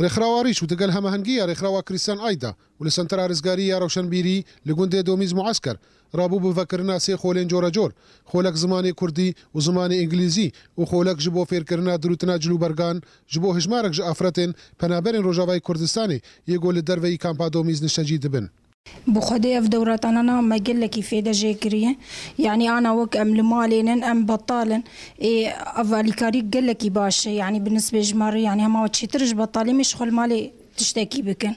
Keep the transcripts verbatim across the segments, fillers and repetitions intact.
Rêxrawa Rîç û digel hemahengiya rêxrawa Christian Aid de û li Sentera Rizgarî ya Rewşenbîrî li gundê Domîz Muesker rabû bi vekirina sê xolên corecor, xolek zimanê kurdî û zimanê îngilîzî û xolek ji bo fêrkirina dirûtina cilûbergan ji bo hejmarek ji afretên penaberên Rojavayê Kurdistanê yê ku li derveyî kampa Domîz niştecî dibin. Bi Xwedê ev dewretanana me gelekî fêde jê kiriye. Yanî ana wek em li malê nin, em betal in. Ê, ev alîkarî gelekî baş e. Yanî bi nisbê ji me re, yanî hema çêtir ji betalê me ji xwe li malê tiştekî bikin.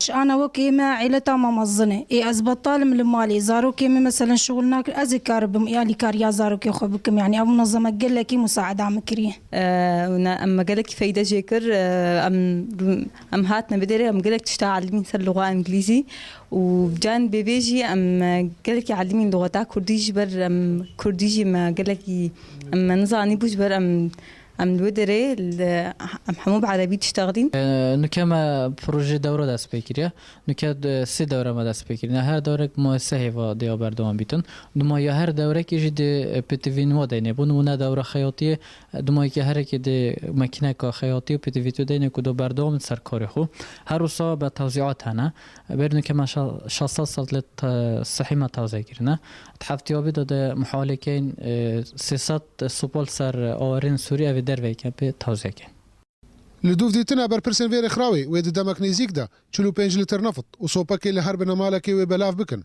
Ji ana wek ê me aîleta me mezin e. Ê ez betal im li malê. Zarokê min meselen şixul nakin. Ez ê karibim ê alîkariya zarokê xwe bikim. Yanî ev munezeme gelekî musaeda min kiriye. E, û ne, em me gelekî feyde jê kir. E, em, em hatine vê derê, em gelek tişta elimîn ser luxa îngilîzî û can bêbê jî em, e, gelekî elimîn luxeta kurdî ji ber em kurdî jî me gelekî em me nizanî bû ji ber em, em li wê derê li, em hemû bi erebî tişta xwedîn. E, nuke me proje dewra dest pê kiriye. Nuke, e, sê dewre me dest pê kirine. Her dewrek ma sê hêva dê ya berdewam bîtin. Dima ya her dewrekê jî dê, e, pêtivîn wa deynê. Bû nimûne dewra xeyatiyê, e, dima yekê herekê dê makîneka xeyatî û pêtivîtû deynê ku do berdewam in ser karê xwe. Her wisa be tewzîat hene. Ber nuke me şa-, şeş sed sed lê te-, sehî me tewze kirine. Di heftê ya bî de dê muhawelê keyn, e, sê sed sopal ser awarên Sûrî evê derveyke pê tewze keyn. Li dûvdîtina berpirsên vê rêxrawê wê di demek nêzîk de çil û pênc lîtir neft û sopekê li her binemalekê wê belav bikin.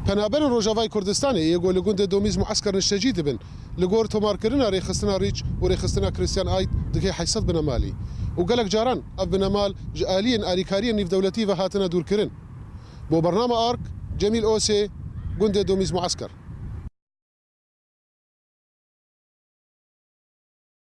Penaberên Rojavayê Kurdistanê yê ku li gundê Domîz Muesker niştecî dibin, li gor tomarkirina rêxistina Rîç û rêxistina Christian Aid digihê heşt sed binemalî û gelek caran ev binemal ji aliyên alîkariyên nîvdewletî ve hatine dûrkirin. Bo bernama Ark, Cemîl Osê, gundê Domîz Muesker.